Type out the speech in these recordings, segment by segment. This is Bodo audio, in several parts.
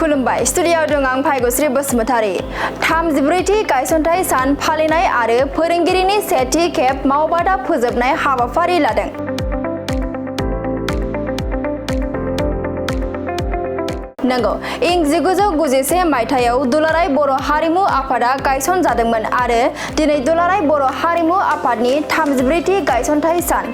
खुलुमबाय स्टुडियाव दं आं भाग्यश्री बसुमतारी 34थि गायसनथाइ सान फालिनाय आरो फोरोंगिरिनि सेथि खेब मावबादा फोजोबनाय हाबाफारि लादों। नंगौ इं 1991 मायथाइयाव दुलाराय बर' हारिमु आफादा गायसन जादोंमोन आरो दिनै दुलाराय बर' हारिमु आफादनि 34थि गायसनथाइ सान।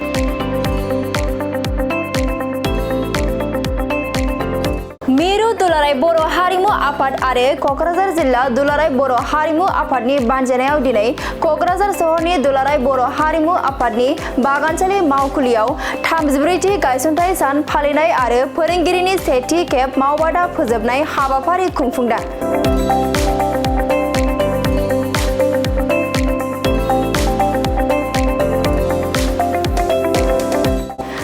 मिरु दुलाराय बर' हारिमु आफाद आरो क'क्राझार जिल्ला दुलाराय बर' हारिमु आफादनि बानजायनायाव दिनै क'क्राझार सहरनि दुलाराय बर' हारिमु आफादनि बागानसालि मावखुलियाव 34थि गायसनथाइ सान फालिनाय आरो फोरोंगिरिनि सेथि खेब मावबादा फोजोबनाय हाबाफारि खुंफुंदों।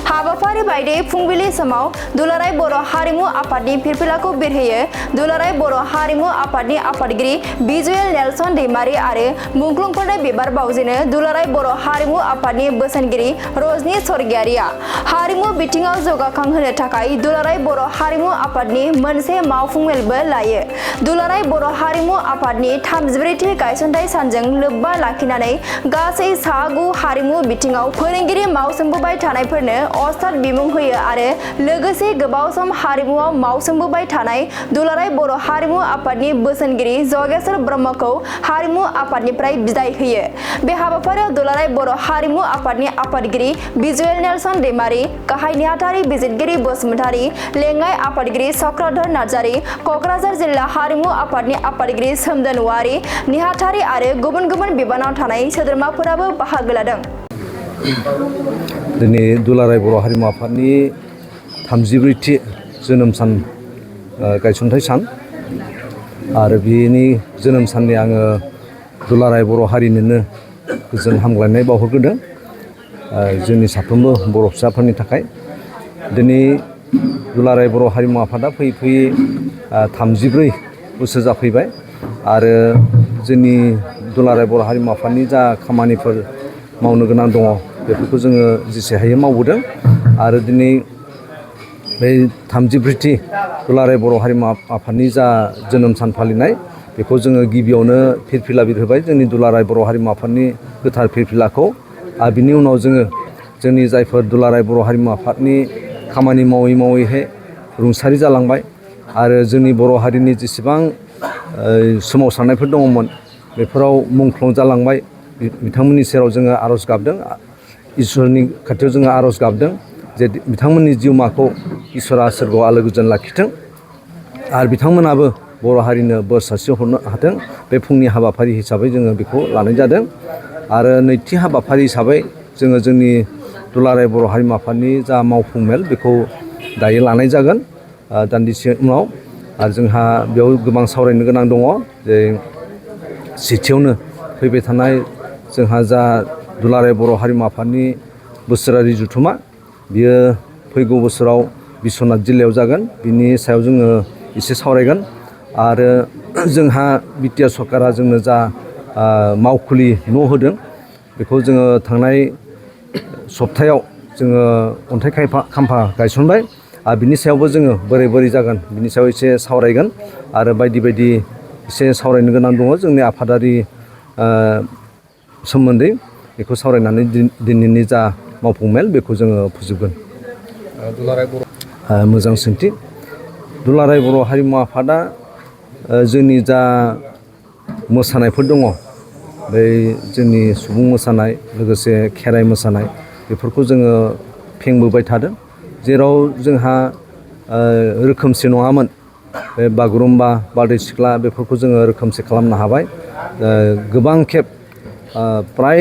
हाबाफारि बायदियै फुंबिलि समाव दुलाराय बर' हारिमु आफादनि फिरफिलाखौ बिरहोयो दुलाराय बर' हारिमु आफादनि आफादगिरि बिजुएल नेलसन दैमारि आरो मुंख्लंफोरनो बिबार बावजेनो दुलाराय बर' हारिमु आफादनि बोसोनगिरि रजनि स्वर्गियारिया हारिमु बिथिङाव जौगाखांहोनो थाखाय दुलाराय बर' हारिमु आफादनि मोनसे मावफुं मेलबो लायो। दुलाराय बर' हारिमु आफादनि 34थि गायसनथाइ सानजों लोब्बा लाखिनानै गासै सा 9 हारिमु बिथिङाव फोरोंगिरि मावसोमबोबाय थानायफोरनो अस्ताद बिमुं होयो आरो लोगोसे गोबाव सम हारिमुआव मावसोमबोबाय थानाय दुलाराय बर' हारिमु आफादनि बोसोनगिरि जगेश्वर ब्रह्मखौ हारिमु आफादनिफ्राय बिदाय होयो। बे हाबाफारियाव दुलाराय बर' हारिमु आफादनि आफादगिरि बिजुएल नेलसन दैमारि, गाहाय नेहाथारि बिजितगिरि बसुमतारी, लेङाइ आफादगिरि चक्रधर नार्जारि, क'क्राझार जिल्ला हारिमु आफादनि आफादगिरि सोमदोन औवारि, नेहाथारि आरो गुबुन गुबुन बिबानाव थानाय सोद्रोमाफोराबो बाहागो लादों। दिनै दुलाराय बर' हारिमु आफादनि 34थि जोनोम सान गायसनथाइ सान आरो बेनि जोनोम साननि आङो दुलाराय बर' हारिनोनो गोजोन हामग्लायनाय बावहरग्रोदों जोंनि साफ्रोमबो बर' फिसाफोरनि थाखाय। दिनै दुलाराय बर' हारिमु आफादा फैयै फैयै 34 बोसोर जाफैबाय आरो जोंनि दुलाराय बर' हारिमु आफादनि जा खामानिफोर मावनो गोनां दङ बेफोरखौ जोङो जेसे हायो मावबोदों आरो दिनै बे 34थि दुलाराय बर' हारिमु आफादनि जा जोनोम सान फालिनाय बेखौ जोङो गिबियावनो फिरफिला बिरहोबाय जोंनि दुलाराय बर' हारिमु आफादनि गोथार फिरफिलाखौ आरो बिनि उनाव जोङो जोंनि जायफोर दुलाराय बर' हारिमु आफादनि खामानि मावै मावैहाय रुंसारि जालांबाय आरो जोंनि बर' हारिनि जेसेबां सोमावसारनायफोर दङमोन बेफोराव मुंख्लं जालांबाय बिथांमोननि सेराव जोङो आर'ज गाबदों इसोरनि खाथियाव जोङो आर'ज गाबदों जे बिथांमोननि जिउमाखौ इसोरा सोरगोआव आलो गोजोन लाखिथों आरो बिथांमोनाबो बर' हारिनो बोर सारस्रि हरनो हाथों। बे फुंनि हाबाफारि हिसाबै जोङो बेखौ लानाय जादों आरो नैथि हाबाफारि हिसाबै जोङो जोंनि दुलाराय बर' हारिमु आफादनि जा मावफुं मेल बेखौ दायो लानाय जागोन दान्दिसे उनाव आरो जोंहा बेयाव गोबां सावरायनो गोनां दङ जे सेथियावनो फैबाय थानाय जोंहा जा दुलाराय बर' हारिमु आफादनि बोसोरारि जथुमा बियो फैगौ बोसोराव बिश्वनाथ जिल्लायाव जागोन बिनि सायाव जोङो एसे सावरायगोन आरो जोंहा बिटिआर सरकारा जोंनो जा मावखुलि न' होदों बेखौ जोङो थांनाय सप्तायाव जोङो अन्थाइ खाम्फा गायसनबाय आरो बिनि सायावबो जोङो बोरै जागोन बिनि सायाव एसे सावरायगोन आरो बायदि बायदि एसे सावरायनो गोनां दङ जोंनि आफादारि सोमोन्दै बेखौ सावरायनानै दिनैनि जा मावफुं मेल बेखौ जोङो फोजोबगोन। मोजां सोंथि दुलाराय बर' हारिमु आफादा जोंनि जा मोसानायफोर दङ बै जोंनि सुबुं मोसानाय लोगोसे खेराइ मोसानाय बेफोरखौ जोङो फेंबोबाय थादों जेराव जोंहा रोखोमसे नङामोन बे बागुरुम्बा बारदै सिख्ला बेफोरखौ जोङो रोखोमसे खालामनो हाबाय गोबां खेब प्राय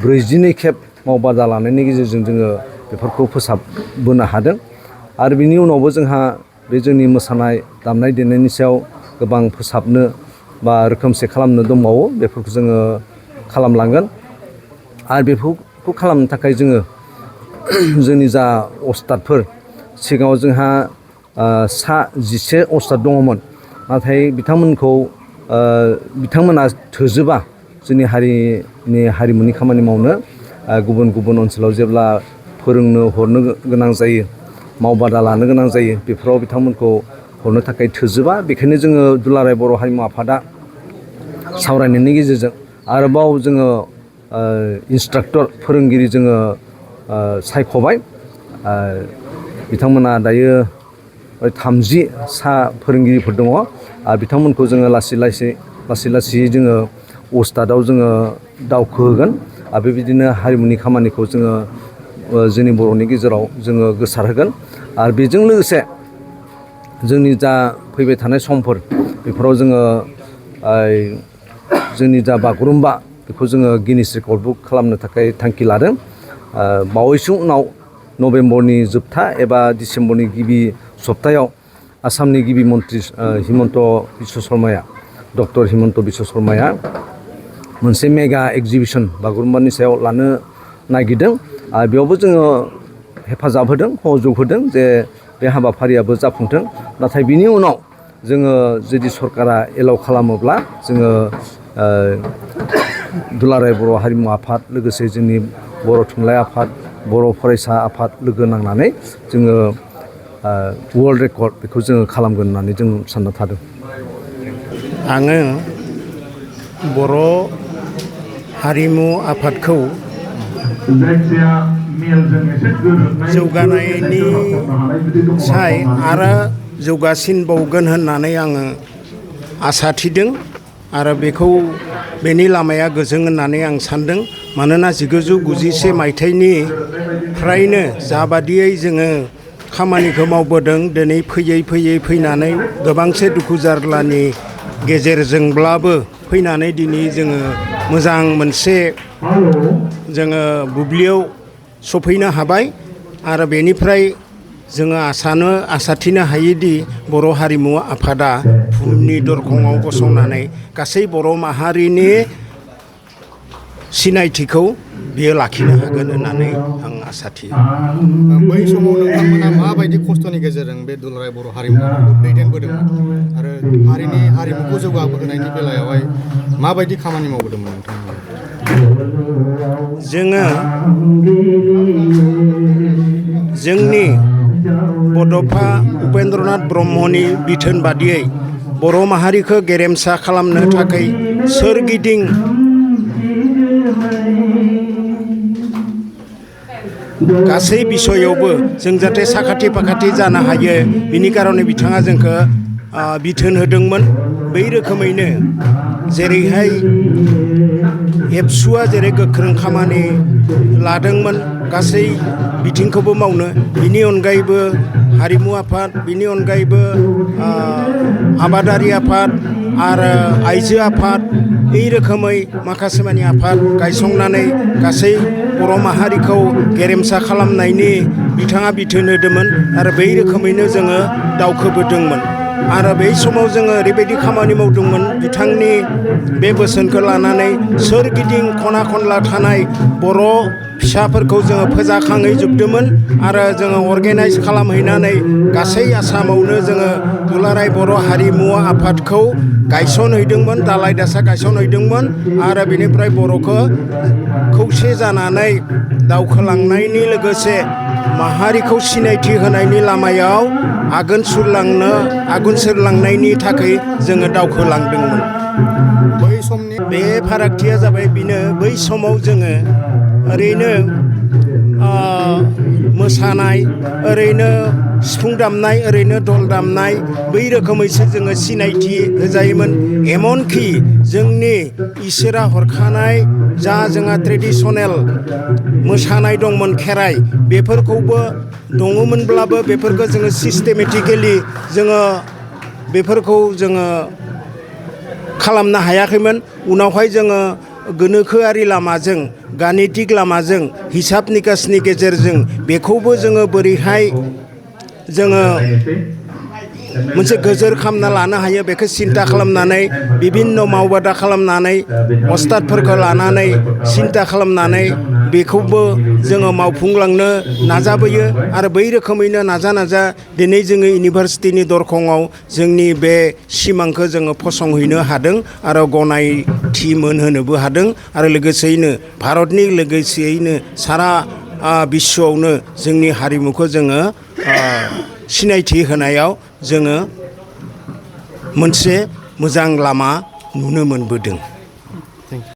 42 खेब मावबादा लानायनि गेजेरजों जोङो बेफोरखौ फोसाबबोनो हादों आरो बिनि उनावबो जोंहा बे जोंनि मोसानाय दामनाय देनायनि सायाव गोबां फोसाबनो बा रोखोमसे खालामनो दंबावो बेफोरखौ जोङो खालामलांगोन आरो बेफोरखौ खालामनो थाखाय जोङो जोंनि जा अस्तादफोर सिगाङाव जोंहा सा 11 अस्ताद दङमोन नाथाय बिथांमोना थोजोबा जोंनि हारिमुनि खामानि मावनो गुबुन गुबुन ओनसोलाव जेब्ला फोरोंनो हरनो गोनां जायो मावबादा लानो गोनां जायो बेफोराव बिथांमोनखौ हरनो थाखाय थोजोबा बेखायनो जोङो दुलाराय बर' हारिमु आफादा सावरायनायनि गेजेरजों आरोबाव जोङो इन्सट्राक्टर फोरोंगिरि जोङो सायख'बाय बिथांमोना दायो 30 सा फोरोंगिरिफोर दङ आरो बिथांमोनखौ जोङो लासै लासै जोङो उस्तादाव जोङो दावखोहोगोन आरो बेबायदिनो हारिमुनि खामानिखौ जोङो जोंनि बर'नि गेजेराव जोङो गोसारहोगोन आरो बेजों लोगोसे जोंनि जा फैबाय थानाय समफोर बेफोराव जोङो जोंनि जा बागुरुम्बा बेखौ जोङो गिनिस रेकर्ड बुक खालामनो थाखाय थांखि लादों बावैसो उनाव नभेम्बरनि जोबथा एबा डिसेम्बरनि गिबि सप्तायाव आसामनि गिबि मन्त्रि हिमन्त बिश्व शर्माया डक्टर हिमन्त बिश्व शर्माया मोनसे मेगा एक्जिबिसन बागुरुम्बानि सायाव लानो नागिरदों आरो बेयावबो जोङो हेफाजाब होदों सहयोग होदों जे बे हाबाफारियाबो जाफुंथों नाथाय बिनि उनाव जोङो जुदि सरकारा एलाउ खालामोब्ला जोङो दुलाराय बर' हारिमु आफाद लोगोसे जोंनि बर' थुनलाइ आफाद बर' फरायसा आफाद लोगो नांनानै जोङो वर्ल्ड रेकर्ड बेखौ जोङो खालामगोन होननानै जों सानना थादों। आङो बर' हारिमु आफादखौ जौगानायनि साय आरो जौगासिनबावगोन होननानै आङो आसा थिदों आरो बेनि लामाया गोजों होननानै आं सानदों मानोना 1991 मायथाइनिफ्रायनो जाबादियै जोङो खामानिखौ मावबोदों दिनै फैयै फैनानै गोबांसे दुखु जारलानि गेजेरजोंब्लाबो फैनानै दिनै जोङो मोजां मोनसे जोङो बुब्लियाव सफैनो हाबाय आरो बेनिफ्राय जोङो आसाथिनो हायोदि बर' हारिमु आफादा बुहुमनि दरखङाव गसंनानै गासै बर' माहारिनि सिनायथिखौ बियो लाखिनो हागोन होननानै आं आसा थियो। बै समाव नोंथांमोना माबायदि खस्थ'नि गेजेरजों बे दुलाराय बर' हारिमुखौ दैदेनबोदोंमोन आरो हारिमुखौ जौगाहोनायनि बेलायावहाय माबायदि खामानि मावबोदोंमोन नोंथांमोना? जोंनि बड'फा उपेन्द्रनाथ ब्रह्मनि बिथोन बादियै बर' माहारिखौ गेरेमसा खालामनो थाखाय सोरगिदिं गासै बिसयावबो जों जाहाथे साखाथि फाखाथि जानो हायो बिनि कारणे बिथाङा जोंखौ बिथोन होदोंमोन। बै रोखोमैनो जेरैहाय एबसुआ जेरै गोख्रों खामानि लादोंमोन गासै बिथिंखौबो मावनो, बिनि अनगायैबो हारिमु आफाद, बिनि अनगायैबो आबादारि आफाद आरो आइजो आफाद बे रोखोमै माखासे मानि आफाद गायसंनानै गासै बर' माहारिखौ गेरेमसा खालामनायनि बिथाङा बिथोन होदोंमोन आरो बै रोखोमैनो जोङो दावखोबोदोंमोन। आरो बै समाव जोङो ओरैबायदि खामानि मावदोंमोन बिथांनि बे बोसोनखौ लानानै सोरगिदिं खना खनला थानाय बर' फिसाफोरखौ जोङो फोजाखाङै जोबदोंमोन आरो जोङो अर्गेनाइज खालामहैनानै गासै आसामावनो जोङो दुलाराय बर' हारिमु आफादखौ गायसनहैदोंमोन, दालाय दासा गायसनहैदोंमोन आरो बेनिफ्राय बर'खौ खौसे जानानै दावखोलांनायनि लोगोसे माहारिखौ सिनायथि होनायनि लामायाव आगोन सुरलांनायनि थाखाय जोङो दावखोलांदोंमोन। बै समनि बे फारागथिया जाबाय बेनो, बै समाव जोङो ओरैनो मोसानाय, ओरैनो सिफुं दामनाय, ओरैनो दल दामनाय बै रोखोमैसो जोङो सिनायथि होजायोमोन। एमनखि जोंनि इसोरा हरखानाय जा जोंहा ट्रेडिसनेल मोसानाय दंमोन खेराइ, बेफोरखौबो दङमोनब्लाबो बेफोरखौ जोङो सिस्टेमेटिकेलि जोङो बेफोरखौ जोङो खालामनो हायाखैमोन। उनावहाय जोङो गोनोखोआरि लामाजों, गानितिक लामाजों, हिसाब निकासनि गेजेरजों बेखौबो जोङो बोरैहाय जोङो मोनसे गोजोर खालामना लानो हायो बेखौ सिन्था खालामनानै बिभिन्न मावबादा खालामनानै अस्तादफोरखौ लानानै सिन्था खालामनानै बेखौबो जोङो मावफुंलांनो नाजाबोयो आरो बै रोखोमैनो नाजा दिनै जोङो इउनिभारसिटिनि दरखङाव जोंनि बे सिमांखौ जोङो फसंहैनो हादों आरो गनायथि मोनहोनोबो हादों आरो लोगोसेयैनो भारतनि लोगोसेयैनो सारा बिश्वआवनो जोंनि हारिमुखौ जोङो सिनायथि होनायाव जोङो मोनसे मोजां लामा नुनो मोनबोदों।